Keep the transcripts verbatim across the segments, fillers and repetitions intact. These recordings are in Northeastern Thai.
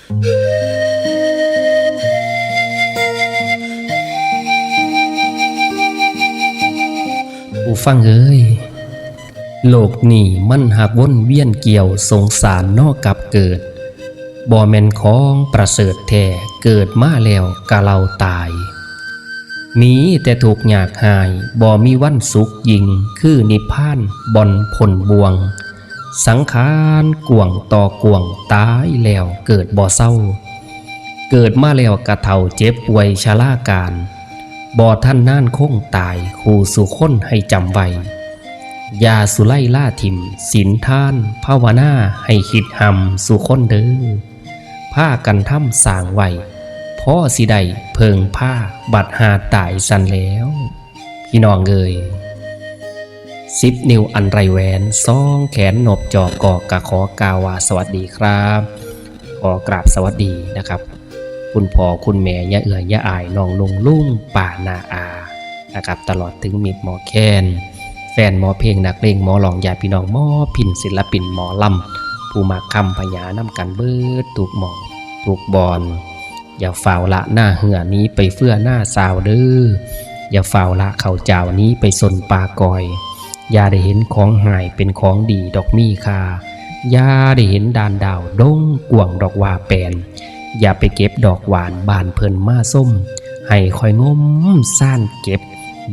ผู้ฟังเอ้ย โลกนี้มันหากวนเวียนเกี่ยวสงสารเนาะกับเกิด บ่แม่นของประเสริฐแท้ เกิดมาแล้วกะเล่าตาย มีแต่ทุกข์ยากหาย บ่มีวันสุขยิ่ง คือนิพพานบ่อนพ้นบ่วง สังขารกว้างต่อกว้าง ตายแล้วเกิดบ่เซา เกิดมาแล้วกะเฒ่าเจ็บป่วยชราการ บ่ทันนานคงตาย คู่สู่คนให้จำไว้ อย่าสุไลลาถิ่ม ศีลทานภาวนาให้คิดหำสู่คนเด้อ พากันทำสร้างไว้ พอสิได้เพิ่งพา บัดหาตายสั่นแล้ว พี่น้องเอ้ย สิบ นิ้วอันไรแหวน สอง แขนนบจอกกอก กะขอกล่าวว่าสวัสดีครับ ขอกราบสวัสดีนะครับ คุณพ่อคุณแม่ ย่าเอื้อยย่าอาย น้องนุ่งลุงป้าน้าอานะครับ ตลอดถึงมิตรหมอแคน แฟนหมอเพลง นักเลงหมอร้อง ญาติพี่น้องหมอพิณ ศิลปินหมอลำ ผู้มักคำพญานำกันเบิดทุกหม่องทุกบ่อน อย่าฟ้าวละหน้าเหือหนีไปเฟื่อหน้าซาวเด้อ อย่าฟ้าวละข้าวเจ้าหนีไปซนป่ากอย อย่าได้เห็นของหายเป็นของดีดอกมีค่า อย่าได้เห็นด่านดาวดงกว้างดอกว่าแปน อย่าไปเก็บดอกหวานบ้านเพิ่นมาส้ม ให้คอยงมซ่านเก็บ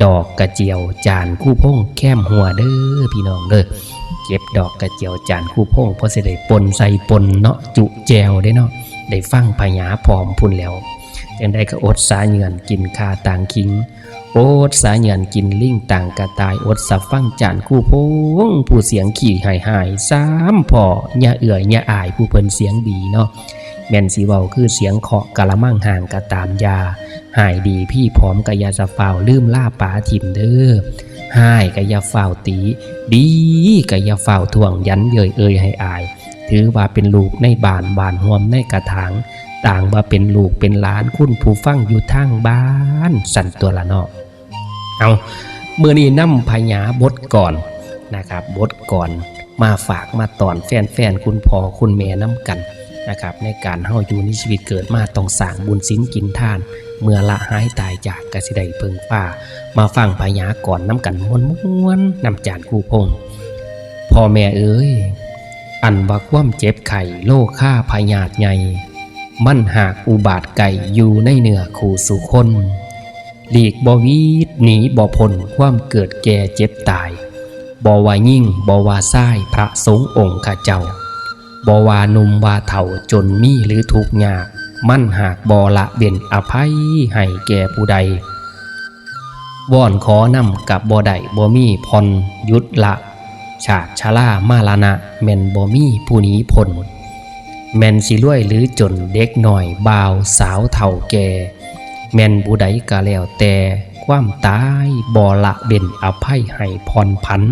ดอกกระเจียวจานคู่พงแคมหัวเด้อพี่น้องเด้อ เก็บดอกกระเจียวจานคู่พง เพราะสิได้ปนใส่ปนเนาะ จุแจวได้เนาะ ได้ฟังพญาพร้อมพุ่นแล้ว จังได้ก็อดสาเหยื่อนกินคาต่างคิง อดสาเหยื่อนกินลิงต่างกระต่าย อดสะฟังจานคู่พง ผู้เสียงขี้หายหาย สามพ่อย่าเอื้อยย่าอาย ผู้เพิ่นเสียงดีเนาะ แม่นสิเว้าคือเสียงเคาะกะละมังห่างกะตาม อย่าหายดีพี่พร้อมกะอย่าสะฟ้าวลืมลาป๋าถิ่มเด้อ หายกะอย่าฟ้าวตี ดีกะอย่าฟ้าวท่วง ยันเย้ยเอ่ยให้อาย ถือว่าเป็นลูกในบ้าน บ้านห่วมในกระถาง ต่างว่าเป็นลูกเป็นหลานคุณผู้ฟังอยู่ทางบ้าน สั่นตัวละเนาะ เอา มื้อนี้นำพญาบทกลอนนะครับ บทกลอนมาฝากมาตอนแฟนๆ คุณพ่อคุณแม่นำกันนะครับ ในการเฮาอยู่ในชีวิตเกิดมาต้องสร้างบุญศีลกินทาน เมื่อละหายตายจากกะสิได้เพิ่งพา มาฟังพญากลอนนำกันม่วนๆ นำจานคู่พง พ่อแม่เอ๋ย อันว่าความเจ็บไข้โรคาพยาธิใหญ่ มันหากอุบาทไกลอยู่ในเนื้อคู่สู่คน หลีกบ่หวีดหนีบ่พ้นความเกิดแก่เจ็บตาย บ่ว่าหญิงบ่ว่าชายพระสงฆ์องค์ข้าเจ้า บ่ว่าหนุ่มว่าเฒ่าจนมีหรือทุกข์ยาก มันหากบ่ละเว้นอภัยให้แก่ผู้ใด วอนขอนำกะบ่ได้บ่มีผ่อนหยุดละ ชาติชรามรณะแม่นบ่มีผู้หนีพ้น แม่นสิรวยหรือจนเด็กน้อยบ่าวสาวเฒ่าแก่ แม่นผู้ใดกะแล้วแต่ความตายบ่ละเว้นอภัยให้ผ่อนผัน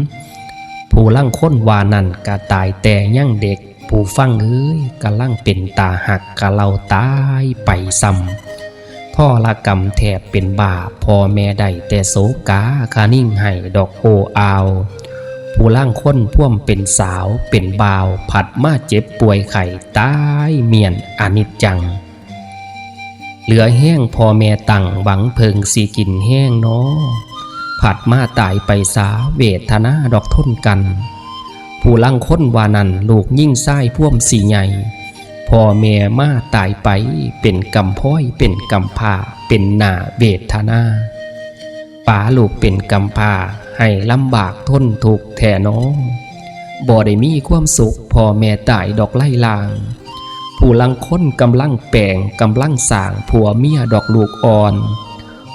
ผู้ลางคนว่านั้นกะตายแต่ยังเด็ก ผู้ฟังเอ๋ย กำลังเป็นตาหักกะเล่าตายไปซ้ำ ทรกรรมแทบเป็นบ้า พ่อแม่ได้แต่โศกา คะนิงไห้ดอกโออาว ผู้ลางคนพ่วมเป็นสาวเป็นบ่าว ผัดมาเจ็บป่วยไข้ตายเมียนอนิจจัง เหลือแฮงพ่อแม่ตั้งหวังเพิ่งสิกินแฮงน้อ ผัดมาตายไปสาเวทนาดอกทนกัน ผู้ลางคนว่านั้นลูกยิ่งชายพ่วมสิใหญ่ พ่อแม่มาตายไปเป็นกำพร้อยเป็นกำพร้าเป็นหน้าเวทนา ป๋าลูกเป็นกำพร้าให้ลำบากทนทุกข์แท้น้อ บ่ได้มีความสุขพ่อแม่ตายดอกไร้ลาง ผู้ลางคนกำลังแปลงกำลังสร้างผัวเมียดอกลูกอ่อน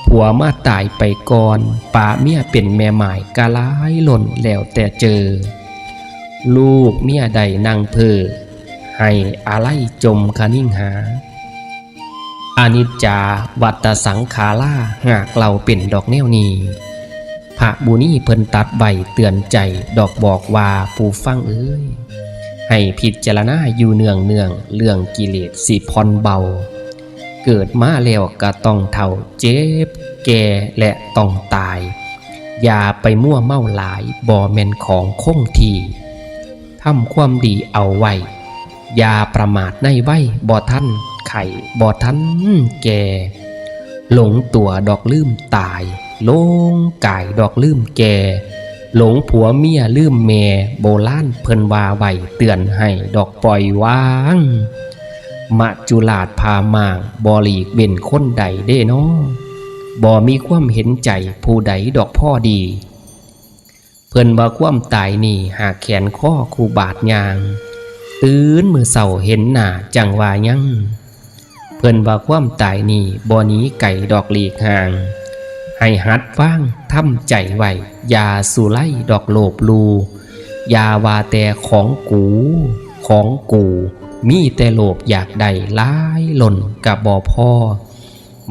ผัวมาตายไปก่อน ป๋าเมียเป็นแม่หมายกะหลายล้นแล้วแต่เจอ ลูกเมียได้นั่งเพ้อ ให้อาลัยจมคะนิงหา อนิจจาวัฏฏสังขารา หากเล่าเป็นดอกแนวนี้ พระมุนีเพิ่นตัดไว้เตือนใจดอกบอกว่าผู้ฟังเอ๋ย ให้พิจารณาอยู่เนืองเนืองๆ เรื่องกิเลสสิผ่อนเบา เกิดมาแล้วกะต้องเฒ่าเจ็บแก่และต้องตาย อย่าไปมัวเมาหลาย บ่แม่นของคงที่ ทำความดีเอาไว้ อย่าประมาทในวัยบ่ทันไข้บ่ทันแก่ หลงตั๋วดอกลืมตาย หลงกายดอกลืมแก่ หลงผัวเมียลืมแม่ โบราณเพิ่นว่าไว้เตือนให้ดอกปล่อยวาง มัจจุราชผ่าม่างบ่หลีกเว้นคนใดเด้น้อ บ่มีความเห็นใจผู้ใดดอกพอดี เพิ่นว่าความตายนี่หากแขนคอคู่บาดยาง ตื่นมื้อเช้าเห็นหน้าจั่งว่ายัง เพิ่นว่าความตายนี่บ่หนีไกลดอกหลีกห่าง ให้หัดวางทำใจไว้ อย่าสู่ไลดอกโลภลู่ อย่าว่าแต่ของกู ของกู มีแต่โลภอยากได้หลายล้นกะบ่พอ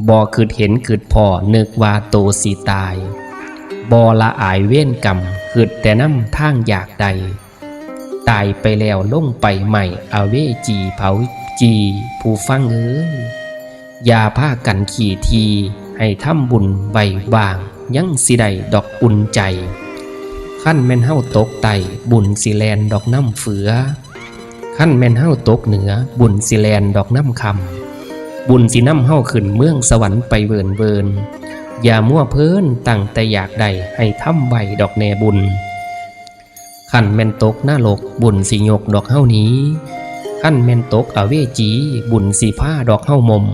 บ่คิดเห็นคิดพ้อนึกว่าโตสิตาย บ่ละอายเวรกรรมคิดแต่นำทางอยากได้ ตายไปแล้วลงไปไหม้อเวจีเผาจี ผู้ฟังเอ้ย อย่าพากันขี้ที ให้ทำบุญไว้บ้าง ยังสิได้ดอกอุ่นใจ คันแม่นเฮาตกใต้ บุญสิแล่นดอกนำเฟือ คันแม่นเฮาตกเหนือ บุญสิแล่นดอกนำคำ บุญสินำเฮาขึ้นเมืองสวรรค์ไปเวินเวิน อย่ามัวเพลินตั้งแต่อยากได้ ให้ทำไว้ดอกแน่บุญ คันแม่นตกนรก บุญสิยกดอกเฮาหนี คันแม่นตกอเวจี บุญสิพาดอกเฮามม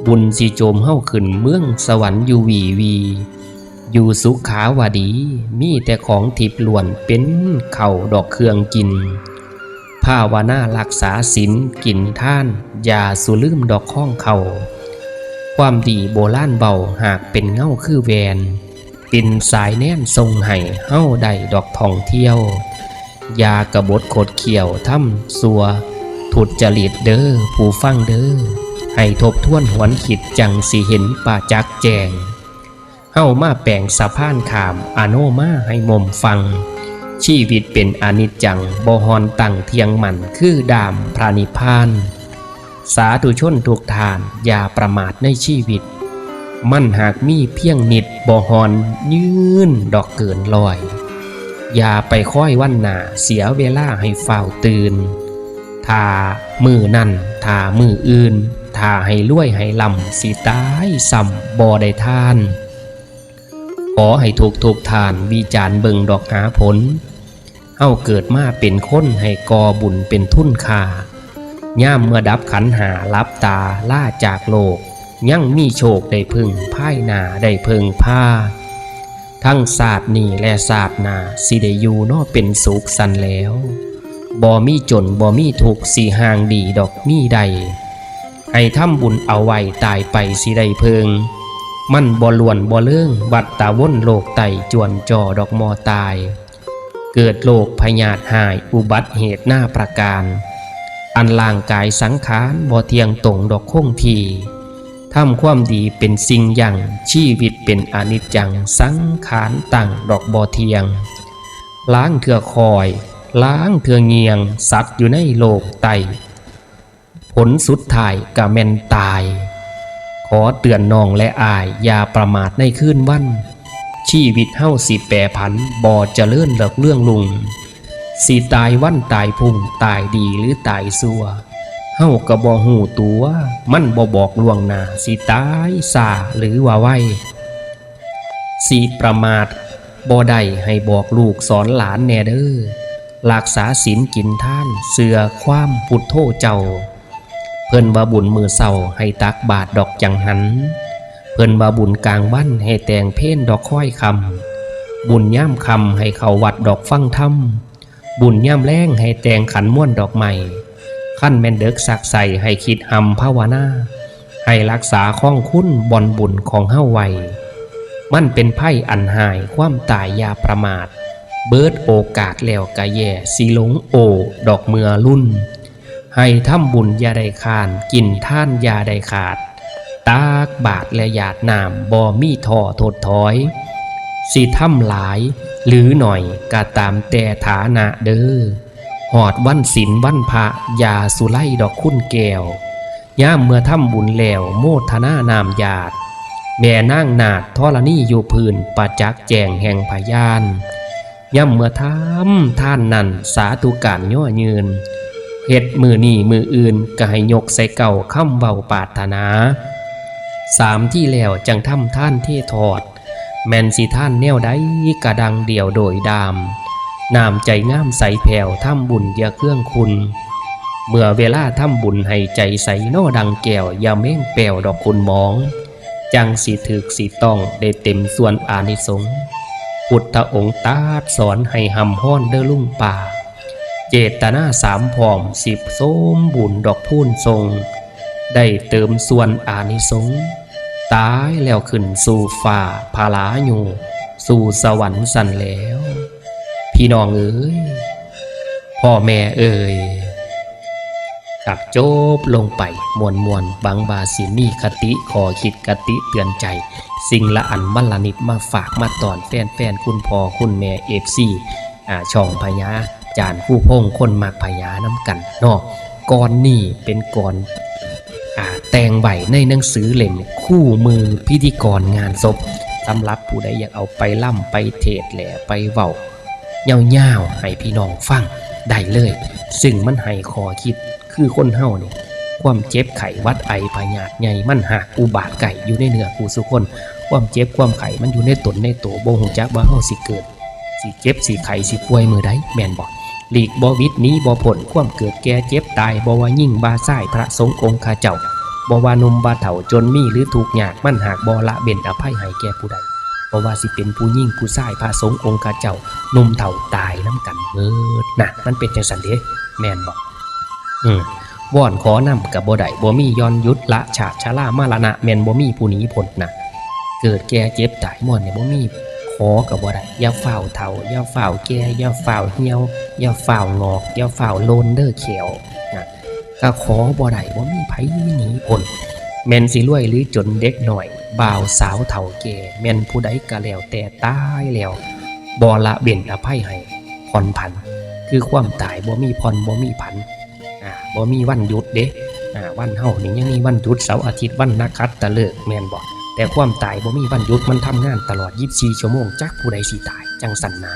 บุญสิโจมเฮาขึ้นเมืองสวรรค์อยู่วีวี อยู่สุขาวดี มีแต่ของทิพย์ล้วนเป็นเข้าดอกเครื่องกิน ภาวนารักษาศีลกินทาน อย่าสู่ลืมดอกคองเข้า ความดีโบราณเว้าหากเป็นเงาคือแว่น เป็นสายแนนส่งให้เฮาได้ดอกท่องเที่ยว อย่ากบฏขดเขี้ยวทำชั่วทุจริตเด้อผู้ฟังเด้อ ให้ทบทวนหวนคิดจั่งสิเห็นประจักษ์แจ้ง เฮามาแปลงสะพานข้ามอโนมาให้มมฟัง ชีวิตเป็นอนิจจังบ่ฮอนตั้งเที่ยงมั่นคือด้ามพระนิพพาน สาธุชนทุกท่านอย่าประมาทในชีวิต มันหากมีเพียงนิดบ่ฮอนยืนดอกเกินร้อย อย่าไปคอยวันหน้าเสียเวลาให้ฟ้าวตื่น ถ้ามื้อนั้น ถ้ามื้ออื่น ถ้าให้รวยให้ล่ำสิตายซ้ำบ่ได้ทาน ขอให้ทุกทุกๆท่านวิจารณ์เบิ่งดอกหาผล เฮาเกิดมาเป็นคนให้ก่อบุญเป็นทุนค่า ยามเมื่อดับขันธ์ห้าหลับตาลาจากโลก ยังมีโชคได้พึ่ง ภายหน้าได้พึ่งพา ทั้งชาตินี้และชาติหน้าสิได้อยู่เนาะเป็นสุขซั้นแหล้ว บ่มีจนบ่มีทุกข์สิห่างดีดอกมีได้ ให้ทำบุญเอาไว้ตายไปสิได้เพิ่ง มันบ่ล้วนบ่เลิงวัฏฏะวนโลกไต่จวนจ่อดอกมอตาย เกิดโรคพยาธิฮ้ายอุบัติเหตุนาประการ อันร่างกายสังขารบ่เที่ยงตรงดอกคงที่ ทำความดีเป็นสิ่งยั่ง ชีวิตเป็นอนิจจัง สังขารตั้งดอกบ่เที่ยง ลางเทื่อคอย ลางเทื่อเงี่ยง สัตว์อยู่ในโลกไต่ ผลสุดท้ายกะแม่นตาย ขอเตือนน้องและอ้ายอย่าประมาทในคืนวัน ชีวิตเฮาสิแปรผัน บ่เจริญเลิกเรื่องลุง สิตายวันตายพรุ่ง ตายดีหรือตายชั่ว เฮากะบ่ฮู้ตั๋ว มันบ่บอกล่วงหน้า สิตายช้าหรือว่าไว สิประมาทบ่ได้ ให้บอกลูกสอนหลานแน่เด้อ รักษาศีลกินทาน เชื่อความพุทโธเจ้า เพิ่นว่าบุญมื้อเช้าให้ตักบาตรดอกจังหัน เพิ่นว่าบุญกลางวันให้แต่งเพลดอกคอยค่ำ บุญยามค่ำให้เข้าวัดดอกฟังธรรม บุญยามแลงให้แต่งขันมวลดอกไม้ คันแม่นเดิกซักไซ้ให้คิดหำภาวนา ให้รักษาคองคุณบ่อนบุญของเฮาไว้ มันเป็นภัยอันฮ้าย ความตายอย่าประมาท เบิดโอกาสแล้วกะแย่ สิหลงโอ้ดอกเมื่อลุ่น ให้ทำบุญอย่าได้ค้าน กินทานอย่าได้ขาด ตักบาตรและหยาดน้ำบ่มีท้อถดถอย สิทำหลายหรือหน่อยกะตามแต่ฐานะเด้อ ฮอดวันศีลวันพระอย่าสุไลดอกคุณแก้ว ยามเมื่อทำบุญแล้วโมทนาน้ำหยาด แม่นางนาฏธรณีอยู่พื้นประจักษ์แจ้งแห่งพยาน ยามเมื่อทำทานนั้นสาธุการย่อยืน เฮ็ดมื้อนี้มื้ออื่นก็ให้ยกใส่เก้าคำเว้าปรารถนา สามที่แล้วจั่งทำทานเททอด แม่นสิทานแนวใดกะดังเดียวโดยดาม น้ำใจงามใสแผ่วทำบุญอย่าเคืองคุณ เมื่อเวลาทำบุญให้ใจใสน้อดังแก้ว อย่าแมงแป้วดอกคุณหมอง จั่งสิถืกสิต้องได้เต็มส่วนอานิสงส์ พุทธองค์ตรัสสอนให้หำฮ้อนเด้อลุงป้า เจตนาสามพร้อมสิบสมบูรณ์ดอกพูนทรง ได้เติมส่วนอานิสงส์ ตายแล้วขึ้นสู่ฟ้าพลาอยู่สู่สวรรค์สั่นแล้ว พี่น้องเอ๋ย พ่อแม่เอ๋ย ครับ จบลงไปม่วนๆ หวังว่าสิมีคติข้อคิดคติเตือนใจ สิ่งละอันวันละนิดมาฝากมาตอนแฟนๆ คุณพ่อคุณแม่ เอฟซี อ่า ช่องพญาจารย์คู่พงษ์คนมักพญานำกันเนาะ กลอนนี้เป็นกลอน อ่า แต่งไว้ในหนังสือเล่มคู่มือพิธีกรงานศพ สำหรับผู้ใดอยากเอาไปร่ำไปเทศน์แหล่ไปเว้ายาวๆ ให้พี่น้องฟังได้เลย ซึ่งมันให้ข้อคิดคือคนเฮานี่ ความเจ็บไข้หวัดไอพยาธิใหญ่มันหากอุบาทใกล้อยู่ในเนื้อคู่สู่คน ความเจ็บความไข้มันอยู่ในตนในโต บ่ฮู้จักว่าเฮาสิเกิด สิเจ็บสิไข้สิป่วยมื้อใด แม่นบ่ หลีกบ่หวิดหนีบ่พ้น ความเกิดแก่เจ็บตาย บ่ว่าหญิงว่าชาย พระสงฆ์องค์ข้าเจ้า บ่ว่าหนุ่มว่าเฒ่า จนมีหรือทุกข์ยาก มันหากบ่ละเว้นอภัยให้แก่ผู้ใด บ่ว่าสิเป็นผู้หญิงผู้ชาย พระสงฆ์องค์ข้าเจ้า หนุ่มเฒ่าตายนำกันเบิดนะ มันเป็นจั่งซั้นเด้ แม่นบ่ อืม วอนขอนำก็บ่ได้ บ่มีย่อนหยุดละ ชาติชรามรณะ แม่นบ่มีผู้หนีพ้นนะ เกิดแก่เจ็บตายม่วนนี่บ่มี ขอก็บ่ได้ อย่าฟ้าวเฒ่า อย่าฟ้าวแก่ อย่าฟ้าวเหี่ยว อย่าฟ้าวงอก อย่าฟ้าวโลนเด้อแข้วนะ ก็ขอบ่ได้ บ่มีไผหนีพ้น แม่นสิรวยหรือจน เด็กน้อย บ่าวสาวเฒ่าแก่ แม่นผู้ใดก็แล้วแต่ ตายแล้ว บ่ละเว้นอภัยให้ผ่อนผัน คือความตายบ่มีผ่อนบ่มีผัน อ่า บ่มีวันหยุดเด้ อ่า วันเฮานี่ยังมีวันหยุดเสาร์อาทิตย์ วันนักขัตฤกษ์ แม่นบ่ แต่ความตายบ่มีวันหยุด มันทำงานตลอดยี่สิบสี่ชั่วโมง จักผู้ใดสิตาย จั่งซั้นนา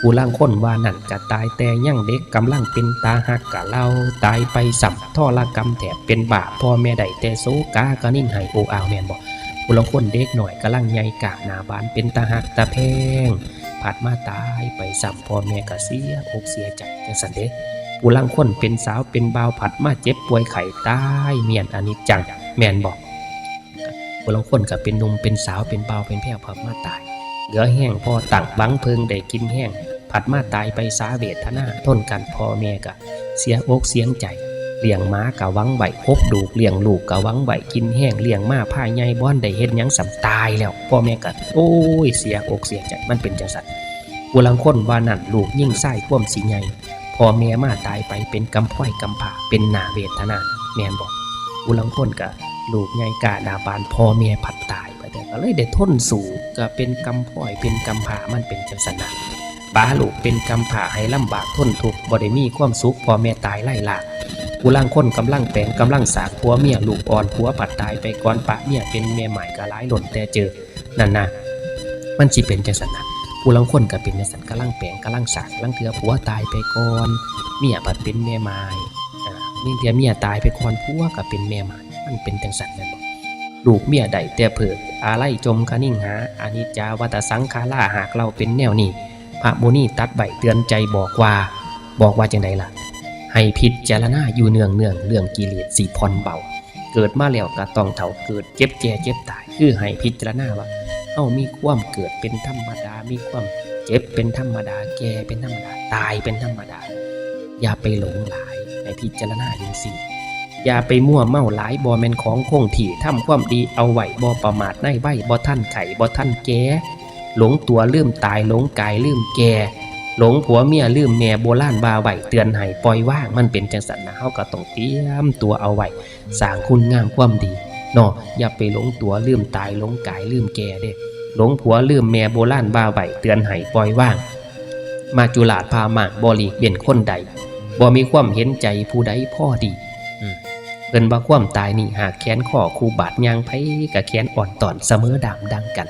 ผู้ลางคนว่านั่นก็ตายแต่ยังเด็ก กำลังเป็นตาฮักกะเลา ตายไปซ้ำทรกรรมแทบเป็นบ้า พ่อแม่ได้แต่โศกากะนิ่งไห้โออาว แม่นบ่ ผู้ลางคนเด็กน้อยกำลังใหญ่กล้าหน้าบาน เป็นตาฮักตาแพง ผัดมาตายไปซ้ำ พ่อแม่ก็เสียอกเสียใจ จั่งซั้นเด้ ผู้ลางคนเป็นสาวเป็นบ่าว ผัดมาเจ็บป่วยไข้ตายเมียน อนิจจัง แม่นบ่ ผู้ลางคนก็เป็นหนุ่มเป็นสาวเป็นบ่าวเป็นแพรว ผัดมาตาย เหลือแฮงพอตั้งหวังเพิ่งได้กินแฮง ผัดมาตายไปสาเวทนา ทนกัน พ่อแม่ก็เสียอกเสียใจ เลี้ยงหมาก็หวังไว้ คบลูกเลี้ยงลูกก็หวังไว้ กินแฮงเลี้ยงมาพาใหญ่ บ่ทันได้เฮ็ดหยังซ้ำ ตายแล้ว พ่อแม่ก็ โอ้ย เสียอกเสียใจ มันเป็นจั่งซั้น ผู้ลางคนว่านั่น ลูกยิ่งชายความสิใหญ่ พ่อแม่มาตายไปเป็นกำพร้อยกำพร้า เป็นหน้าเวทนา แม่นบ่ ผู้ลางคนก็ลูกใหญ่กล้าหน้าบาน พ่อแม่ผัดตายไป แต่ก็เลยได้ทนสู้ ก็เป็นกำพร้อยเป็นกำพร้า มันเป็นจั่งซั้นนะ ปาลูกเป็นกำพร้าให้ลำบากทนทุกข์ บ่ได้มีความสุข พ่อแม่ตายไร้ลาก ผู้ลางคนกำลังแป๋งกำลังสร้าง ผัวเมียลูกอ่อน ผัวผัดตายไปก่อน ปะเมียเป็นแม่ม่ายก็หลายล้นแต่เจอ นั่นนะ มันสิเป็นจั่งซั้นนะ ผู้ลางคนก็เป็นจั่งซั้น กำลังแป๋งกำลังสร้าง ลางเทื่อผัวตายไปก่อน เมียผัดเป็นแม่ม่าย อ่า ลางเทื่อเมียตายไปก่อน ผัวก็เป็นแม่ม่าย มันเป็นจั่งซั้นแม่นบ่ ลูกเมียได้แต่เผิก อาลัยจมคะนิงหา อนิจจาวัฏสังขารา หากเฮาเป็นแนวนี้ พระมุนีตรัสไว้เตือนใจบอกว่า บอกว่าจั่งใดล่ะ ให้พิจารณาอยู่เนืองๆ เรื่องกิเลสสิผ่อนเบา เกิดมาแล้วก็ต้องเฒ่า เกิดเจ็บแก่เจ็บตาย คือให้พิจารณาว่า เฮามีความเกิดเป็นธรรมดา มีความเจ็บเป็นธรรมดา แก่เป็นธรรมดา ตายเป็นธรรมดา อย่าไปหลงหลาย ให้พิจารณาจั่งซี้ อย่าไปมัวเมาหลาย บ่แม่นของคงที่ ทำความดีเอาไว้ บ่ประมาทในวัย บ่ทันไข้ บ่ทันแก่ หลงตัวลืมตาย หลงกายลืมแก่ หลงผัวเมียลืมแม่ โบราณว่าไว้ เตือนให้ปล่อยวาง มันเป็นจั่งซั้นนะ เฮาก็ต้องเตรียมตัวเอาไว้ สร้างคุณงามความดีเนาะ อย่าไปหลงตัวลืมตาย หลงกายลืมแก่เด้ หลงผัวลืมแม่ โบราณว่าไว้ เตือนให้ปล่อยวาง มัจจุราชพาม่าง บ่หลีกเว้นคนใด บ่มีความเห็นใจผู้ใดพอดี อืม เพิ่นว่าความตายนี่หากแขวนคอคู่บาดยาง ไผก็แขวนอ่อนต้อนเสมอดามดังกัน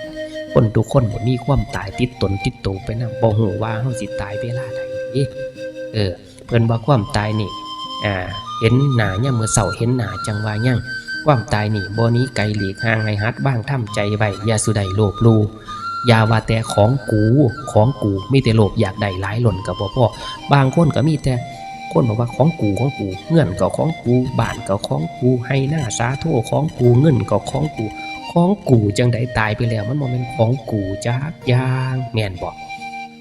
คนทุกคนบ่มีความตายติดตนติดโตไปนำ บ่ฮู้ว่าเฮาสิตายเวลาใดเด้ เออ เพิ่นว่าความตายนี่ อ่า เห็นหน้ายามมื้อเช้า เห็นหน้าจั่งว่ายัง ความตายนี่บ่หนีไกลหลีกห่าง ให้หัดวางทำใจไว้ อย่าสู่ได้โลภหลู่ อย่าว่าแต่ของกู ของกู มีแต่โลภอยากได้หลายล้นก็บ่พอ บางคนก็มีแต่คนบอกว่าของกู ของกู เฮือนก็ของกู บ้านก็ของกู ไฮ่นาสาโทของกู เงินก็ของกู ของกูจั่งใด ตายไปแล้วมันบ่แม่นของกูจักอย่าง แม่นบ่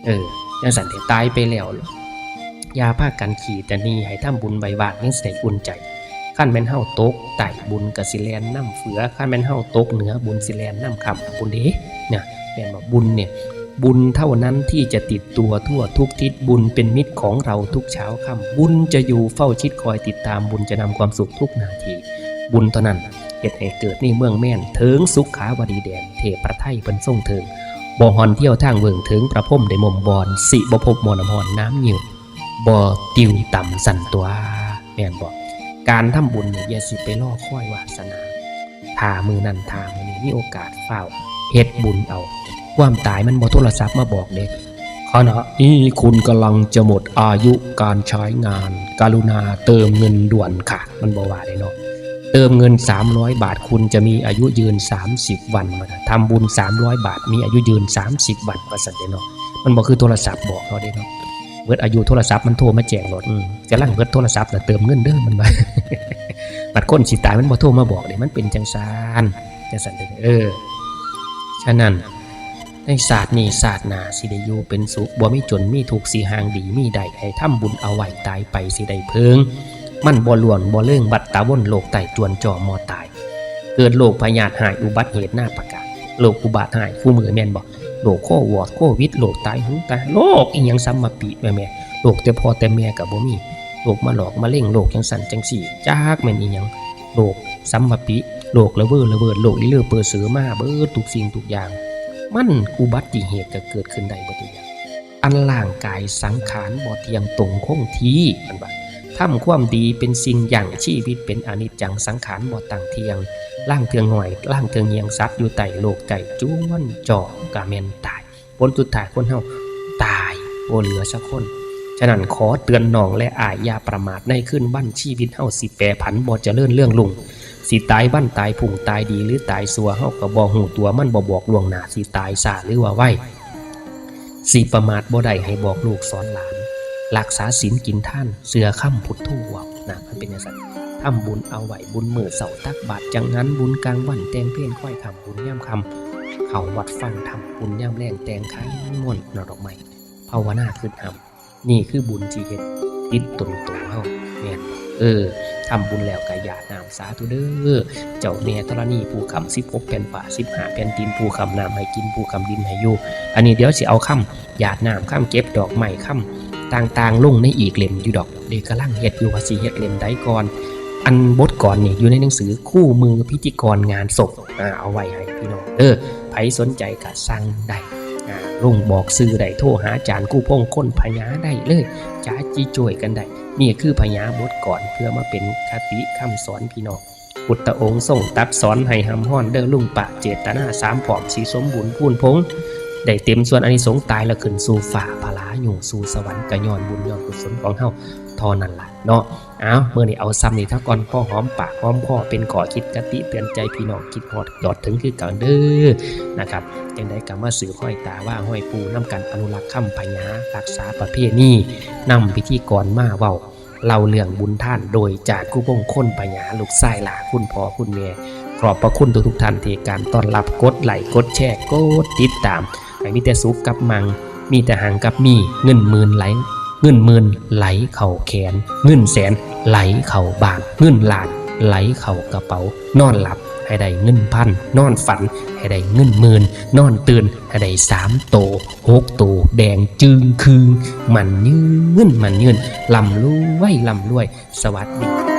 เออ จั่งซั้นเด้ ตายไปแล้ว อย่าพากันขี้ตะหนี่ ให้ทำบุญไว้วาด จั่งสิได้อุ่นใจ คันแม่นเฮาตกใต้ บุญก็สิแล่นนำเฟือ คันแม่นเฮาตกเหนือ บุญสิแล่นนำค้ำ บุญเด้ นะ แม่นบ่ บุญเนี่ย บุญเท่านั้นที่จะติดตัวทั่วทุกทิศ บุญเป็นมิตรของเราทุกเช้าค่ำ บุญจะอยู่เฝ้าชิดคอยติดตาม บุญจะนำความสุขทุกนาที บุญเท่านั้นเฮ็ดให้เกิดในเมืองแม่น เถิงสุขาวดีแดน เทพประไทยเพิ่นทรงเถิง บ่ฮ้อนเที่ยวทางเวิ้ง เถิงพระพรหมได้มอมบอน สิบ่พบหม้อน้ำฮ้อนน้ำงิ้ว บ่ติวต่ำสั่นตั๊ว แม่นบ่ การทำบุญนี่อย่าสิไปรอคอยวาสนา ถ้ามื้อนั้นถ้ามื้อนี้มีโอกาสฟ้าวเฮ็ดบุญเอา ความตายมันบ่โทรศัพท์มาบอกเด้ ขณะนี้คุณกำลังจะหมดอายุการใช้งาน กรุณาเติมเงินด่วนค่ะ มันบ่ว่าเด้เนาะ เติมเงินสามร้อยบาท คุณจะมีอายุยืนสามสิบวัน ว่าซั่น ทำบุญสามร้อยบาท มีอายุยืนสามสิบวัน ว่าซั่นเด้เนาะ มันบ่คือโทรศัพท์บอกเฮาเด้เนาะ เบิดอายุโทรศัพท์มันโทรมาแจ้งโลด อืม กำลังเบิดโทรศัพท์น่ะ เติมเงินเด้อ มันว่า บัดคนสิตายมันบ่โทรมาบอกเด้ มันเป็นจั่งซั้น จั่งซั้นเด้อ เออ ฉะนั้น ในชาตินี้ชาติหน้าสิได้อยู่เป็นสุข บ่มีจนมีทุกข์ สิห่างดีมีได้ ให้ทำบุญเอาไว้ ตายไปสิได้เพิง มันบ่ล้วนบ่เลิง วัฏฏะวนโลกใต้ จวนจ่อมอตาย เกิดโรคพยาธิฮ้าย อุบัติเหตุนานาประการ โรคอุบาทฮ้าย คู่มื้อแม่นบ่ โรคโควอดโควิด โรคตายหูตาย โรคอีหยังสัมมะปิแม่ๆ โรคแต่พ่อแต่แม่ก็บ่มี โรคมาหลอกมะเร็ง โรคจั่งซั้นจั่งซี้ จักแม่นอีหยัง โรคสัมมะปิ โรคระเวอระเวิด โรคอีเลือเปือเสือ มาเบิดทุกสิ่งทุกอย่าง มันอุบัติเหตุก็เกิดขึ้นได้เบิดทุกอย่าง อันร่างกายสังขารบ่เที่ยงตรงคงที่ มันว่า ทำความดีเป็นสิ่งยั่งชีวิต เป็นอนิจจัง สังขารบ่ตั้งเที่ยง ลางเทื่อน้อย ลางเทื่อเหี่ยง สัตว์อยู่ใต้โลกใต้ จวนจ่อก็แม่นตาย ผลสุดท้ายคนเฮาตายบ่เหลือสักคน ฉะนั้นขอเตือนน้องและอ้ายอย่าประมาท ในคืนวันชีวิตเฮาสิแปรผัน บ่เจริญเรืองรุ่ง สิตายวันตายพรุ่ง ตายดีหรือตายชั่ว เฮาก็บ่ฮู้ตัว มันบ่บอกล่วงหน้า สิตายช้าหรือว่าไว สิประมาทบ่ได้ ให้บอกลูกสอนหลาน รักษาศีลกินทาน เชื่อคำพุทโธเว้านะ มันเป็นจั่งซั้น ทำบุญเอาไว้ บุญมื้อเช้าตักบาตรจังหัน บุญกลางวันแต่งเพลงคอยค่ำ บุญยามค่ำเข้าวัดฟังธรรม บุญยามแลงแต่งขันมนต์ นอนดอกไม้ ภาวนาคิดธรรม นี่คือบุญที่เฮ็ดติดตนตัวเฮา แม่น เออ ทำบุญแล้วก็หยาดน้ำสาธุเด้อ เจ้าแม่ธรณีผู้ค้ำสิบหกแผ่นฟ้า สิบห้าแผ่นดิน ผู้ค้ำน้ำให้กิน ผู้ค้ำดินให้อยู่ อันนี้เดี๋ยวสิเอาคำหยาดน้ำ คำเก็บดอกไม้ คำต่างๆ ลงในอีกเล่มอยู่ดอก เดี๋ยวกำลังเฮ็ดอยู่ว่าสิเฮ็ดเล่มใดก่อน อันบทกลอนนี่อยู่ในหนังสือคู่มือพิธีกรงานศพ อ่า เอาไว้ให้พี่น้อง เออ ไผสนใจก็สั่งได้ อ่า ลงบอกชื่อได้ โทรหาอาจารย์กู้พงษ์คนพญาได้เลย จ้าจี้จ้วยกันได้ นี่คือพญาบทกลอน เพื่อมาเป็นคติคำสอนพี่น้อง พุทธองค์ทรงตรัสสอนให้หำฮ้อนเด้อลุงปะ เจตนาสามพร้อม สิสมบูรณ์พูนพงษ์ ได้เต็มส่วนอานิสงส์ ตายแล้วขึ้นสู่ฟ้า ผลาอยู่สู่สวรรค์ ก็ย้อนบุญย้อนกุศลของเฮาเท่านั้นล่ะเนาะ เอา มื้อนี้เอาส่ำนี้ซะก่อน พอหอมปากหอมคอ เป็นข้อคิดคติเตือนใจพี่น้อง คิดฮอดยอดถึงคือกันเด้อ นะครับ จั่งใดก็มาสืบฮอยตาว่าฮอยปู่นำกัน อนุรักษ์คำพญา รักษาประเพณี นำพิธีกรมาเว้า เล่าเรื่องบุญทาน โดยจากกู้พงษ์คนพญา ลูกชายหล้า คุณพ่อคุณแม่ ขอบพระคุณทุกๆท่านที่การต้อนรับ กดไลค์ กดแชร์ กดติดตาม ให้มีแต่สุขกับมั่ง มีแต่หังกับมี เงินหมื่นไหล เงินหมื่นไหลเข้าแขน เงินแสนไหลเข้าบ้าน เงินล้านไหลเข้ากระเป๋า นอนหลับให้ได้เงินพัน นอนฝันให้ได้เงินหมื่น นอนตื่นให้ได้สามโต หกโต แดงจึ่งครึ่ง มั่นยืน มั่นยืน ร่ำรวย ร่ำรวย สวัสดี